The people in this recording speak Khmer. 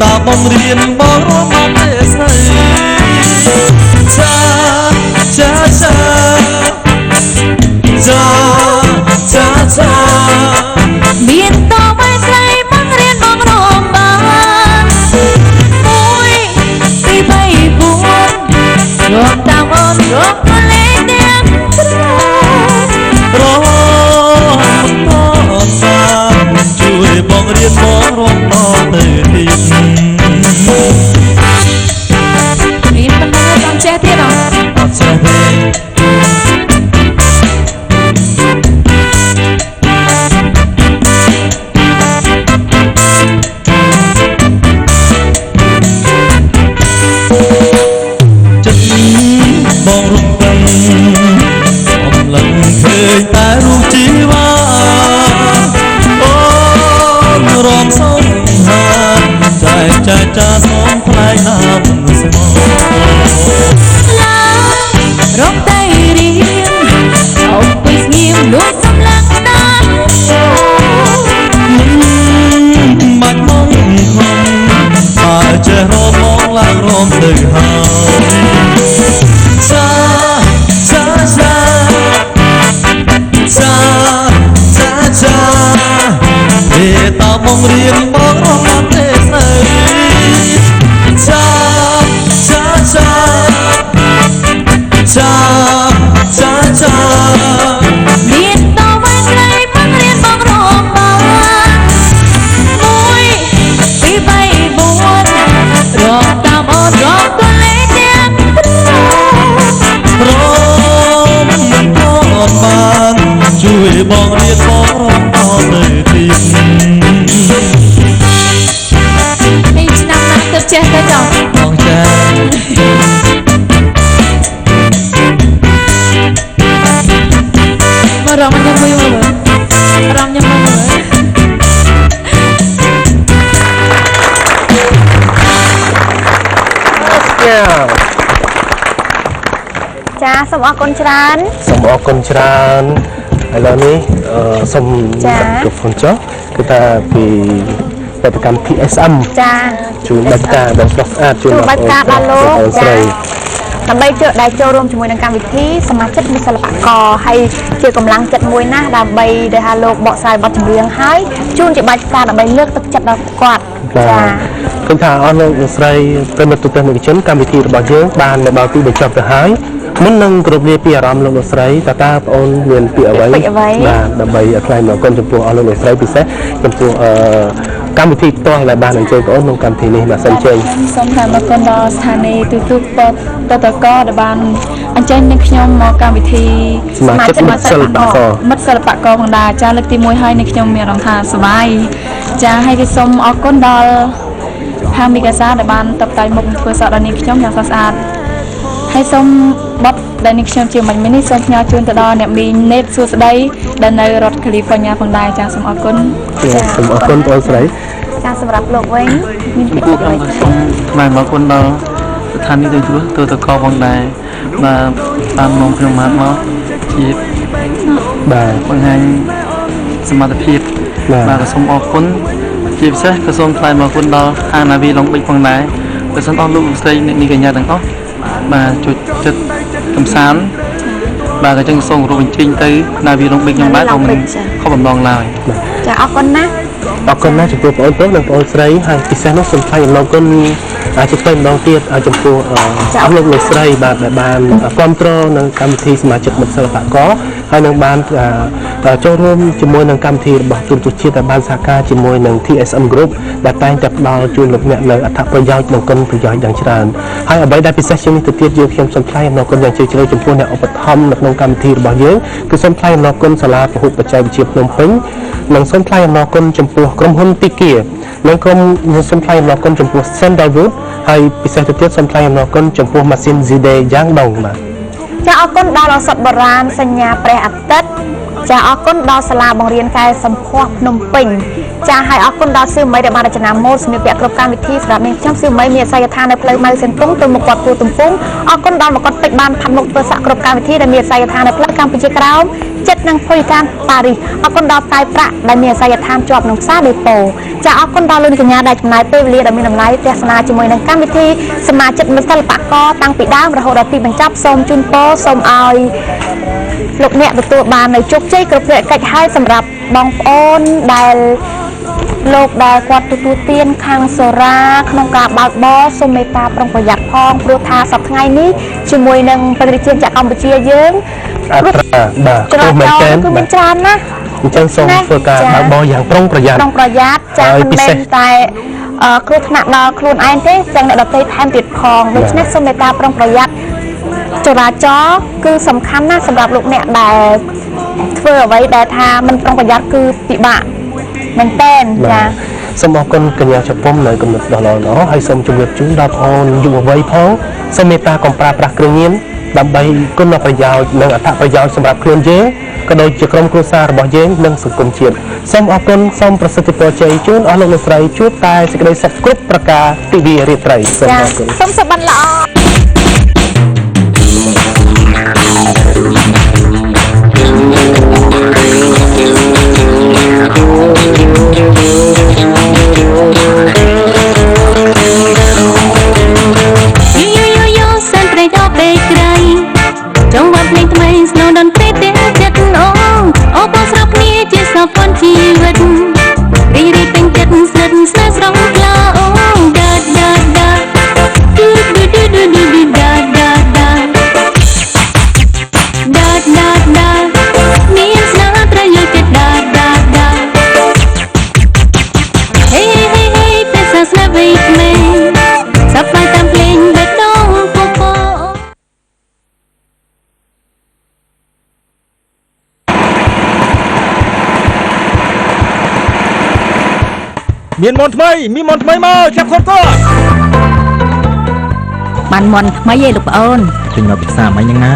តាបង្រៀនបងរំបានទេស្រីចាចាចាចាចាចា មានតវ៉ែស្រីបង្រៀនបងរំបាន1 2 3 4រំតាមអូនរំក៏លេងទាំងព្រោ រំតបានជួយបងរៀនបងរំតទៅទៀត រៀនប៉ុណ្ណឹងអត់ចេះទៀតអត់ អត់ចេះទេចិត្តបងរំពឹងអំឡឹងឃើញតែរូបជីវ៉ាអូនរំសំហាចែកចែកចាសូមថ្លែងណាមិនស្មោ ឡើងរកតែរៀនអុកពីស្ងៀមលួចសម្លឹងតាម មិនបាច់មកខំបើចេះរំមកឡើងរំទៅហើយសាសាសាសាសាសាទេតាបងរៀនបងរំអត់ទេស្រីសាសាសាសាសាសា មានតវ៉ែស្រីបង្រៀនបងរំបាន1 2 3 4រំតាមអូនរំតលេងទាំងព្រោ រំមិនតបានជួយបងរៀនបងរំតទៅទៀត នេះឆ្នាំណាទើបចេះទៅចុះ បងចា មករំញ៉ាំមួយមើលរំញ៉ាំមួយមើល ចាសូមអរគុណច្រើន សូមអរគុណច្រើនឥឡូវនេះអឺសូម ចា៎ មីក្រូហ្វូនចុះគឺថាពីបដកម្ម TSM ចា ជូនបាច់ការដ៏ស្រស់ស្អាតជូន ជូនបាច់ផ្កាដល់លោក បងស្រី ដើម្បីជួយដែលចូលរួមជាមួយនឹងកម្មវិធីសមាជិកមិត្តសិល្បករហើយជាកម្លាំងចិត្តមួយណាស់ដើម្បីដែលថាលោកបកស្រាយបទចម្រៀងហើយជូនជាបាច់ផ្កាដើម្បីលើកទឹកចិត្តដល់គាត់ បាទ ចា ឃើញថាអស់លោកលោកស្រីប្រិយមិត្តទូទាំងនិកជនកម្មវិធីរបស់យើងបានមកដល់ទីបញ្ចប់ទៅហើយមុននឹងគោរពលាពីអារម្មណ៍លោកលោកស្រីតើតើបងអូនមានពាក្យអ្វី ពាក្យអ្វី បាទដើម្បីថ្លែងអំណរគុណចំពោះអស់លោកលោកស្រីពិសេសចំពោះអឺកម្មវិធីផ្ទាល់ដែលបានអញ្ជើញបងអូនក្នុងកម្មវិធីនេះបាទសូមអញ្ជើញ សូមថ្លែងអំណរគុណដល់ស្ថានីយ៍ទូទស្សន៍តតកដែលបានអញ្ជើញនឹងខ្ញុំមកកម្មវិធី សមាជិកមិត្តសិល្បករ មិត្តសិល្បករផងដែរចាលើកទី1ហើយនេះខ្ញុំមានអារម្មណ៍ថាសប្បាយចាហើយក៏សូមអរគុណដល់ហាងមីកាសាដែលបានតបតែងមុខធ្វើសក់ដល់នាងខ្ញុំយ៉ាងស្រស់ស្អាតហើយសូមបទដែលនាងខ្ញុំជាមិញនេះសូមផ្ញើជូនទៅដល់អ្នកមីងណេតសួស្តីដែលនៅរដ្ឋកាលីហ្វ័រញ៉ាផងដែរចាសូមអរគុណ សូមអរគុណបងអូនស្រី ចាសម្រាប់លោកវិញមានពាក្យ ពួក អ្វី ខ្ញុំក៏សូមថ្លែងអំណរគុណដល់ស្ថានីយ៍ទូរទស្សន៍ទូតកផងដែរបាទបាននាំខ្ញុំមកមកជា បាទ បង្ហាញសមត្ថភាព បាទ បាទក៏សូមអរគុណជាពិសេសក៏សូមថ្លែងអំណរគុណដល់ហាងណាវីឡុងប៊ិចផងដែរបើសិនអស់លោកលោកស្រីអ្នកនាងកញ្ញាទាំងអស់បាទជួយចិត្តកំសាន្តបាទក៏ចឹងសូមគោរពអញ្ជើញទៅណាវីឡុងប៊ិចខ្ញុំបាទក៏មិនខុសបំណងឡើយ ចាអរគុណណាស់ អរគុណណាស់ចំពោះបងអូនប្រុសនិងបងអូនស្រីហើយពិសេសនោះសូមថ្លែងអំណរគុណអាចថ្លែងម្ដងទៀតចំពោះអស់លោកលោកស្រីបាទដែលបានគ្រប់គ្រងនៅកម្មវិធីសមាជិកមិត្តសិល្បករហើយនឹងបានចូលរួមជាមួយនឹងកម្មវិធីរបស់ទូរទស្សន៍ជាតិដែលបានសហការជាមួយនឹង TSM Group ដែលតែងតែផ្ដល់ជូនលោកអ្នកនៅអត្ថប្រយោជន៍និងគុណប្រយោជន៍យ៉ាងច្រើនហើយអ្វីដែលពិសេសជាងនេះទៅទៀតយើងខ្ញុំសូមថ្លែងអំណរគុណយ៉ាងជ្រាលជ្រៅចំពោះអ្នកឧបត្ថម្ភនៅក្នុងកម្មវិធីរបស់យើងគឺសូមថ្លែងអំណរគុណសាលាពហុបច្ចេកវិទ្យាភ្នំពេញនិងសូមថ្លែងអំណរគុណចំពោះក្រុមហ៊ុនទីគានិងក្រុមសូមថ្លែងអំណរគុណចំពោះ Sandalwood ហើយពិសេសទៅទៀតសូមថ្លែងអំណរគុណចំពោះម៉ាស៊ីន Zide យ៉ាងដងបាទ ចាអរគុណដល់ឱសថបុរាណសញ្ញាព្រះអាទិត្យចាអរគុណដល់សាលាបង្រៀនកែសម្ផស្សភ្នំពេញ ចាហើយអរគុណដល់សៀវមីដែលបានរចនាម៉ូដសម្លៀកពាក់គ្រប់កម្មវិធីសម្រាប់នាងខ្ញុំសៀវមីមានអាសយដ្ឋាននៅផ្លូវម៉ៅសេនតុងទៅមុខវត្តពូទំពុងអរគុណដល់មកុដពេជ្របានផាត់មុខធ្វើសក់គ្រប់កម្មវិធីដែលមានអាសយដ្ឋាននៅផ្លូវកម្ពុជាក្រោមចិត្តនិងភូមិឋានប៉ារីសអរគុណដល់ផ្កាយប្រាក់ដែលមានអាសយដ្ឋានជាប់នឹងផ្សារដេប៉ូចាអរគុណដល់លោកអ្នកកញ្ញាដែលចំណាយពេលវេលាដ៏មានតម្លៃទស្សនាជាមួយនឹងកម្មវិធីសមាជិកមិត្តសិល្បករតាំងពីដើមរហូតដល់ទីបញ្ចប់សូមជូនពរសូមឲ្យលោកអ្នកទទួលបាននូវជោគជ័យគ្រប់ភារកិច្ចហើយសម្រាប់បងប្អូនដែលលោកដែលគាត់ទទួលទានខាងសូរ៉ាក្នុងការបើកបរសូមមេត្តាប្រុងប្រយ័ត្នផងព្រោះថាសប្តាហ៍ថ្ងៃនេះជាមួយនឹងប្រជាជាតិកម្ពុជាយើង អត្រាបាទ ចរា ខ្ពស់មែន ចរ ទែន ណ៍គឺមានច្រើនណាស់ អញ្ចឹងសូមធ្វើការបើកបរយ៉ាងប្រុងប្រយ័ត្ន ប្រុងប្រយ័ត្នចា ហើយ មិន ពិសេស មែនតែគ្រោះថ្នាក់ដល់ខ្លួនឯងទេទាំងអ្នកដទៃថែមទៀតផងដូច្នេះសូមមេត្តាប្រុងប្រយ័ត្នចរាចរណ៍គឺសំខាន់ណាស់សម្រាប់លោកអ្នកដែលធ្វើអ្វីដែលថាមិនប្រុងប្រយ័ត្នគឺពិបាកមែនទែនចា សូមអរគុណកញ្ញាចំពុំនៅគំនិតដ៏ល្អៗហើយសូមជម្រាបជូនដល់បងអូនយុវវ័យផងសូមមេត្តាកុំប្រើប្រាស់គ្រឿងញៀនដើម្បីគុណប្រយោជន៍និងអត្ថប្រយោជន៍សម្រាប់ខ្លួនយើងក៏ដូចជាក្រុមគ្រួសាររបស់យើងនិងសង្គមជាតិសូមអរគុណសូមប្រសិទ្ធពរជ័យជូនអស់លោកលោកស្រីជួបតែសេចក្តីសុខគ្រប់ប្រការទិវារាត្រីសូម ចា អរគុណ សូមសុបិនល្អ យូយូយូយូសែនព្រៃដល់ពេលក្រៃចង្វាក់ភ្លេងថ្មីស្នូលតន្ត្រីទាំងចិត្តអូអូបងស្របគ្នាជាសពនជីវិតរីរីពេញចិត្តស្និទ្ធស្នេហ៍ស្រស់ថ្លាអូដាដាដាឌូឌូឌូឌូឌូឌូដាដាដាដាដាដាមានស្នេហ៍ត្រូវយល់ចិត្តដាដាដាហេហេហេពេលសាស្នេហ៍វ័យក្មេងសប្បាយតាមភ្លេងបេះដូងពព មានមន់ថ្មីមានមន់ថ្មីមកចាប់គាត់គាត់ បានមន់ថ្មីឯងលោកប្អូន ទិញមកពិសាមិញហ្នឹងណា។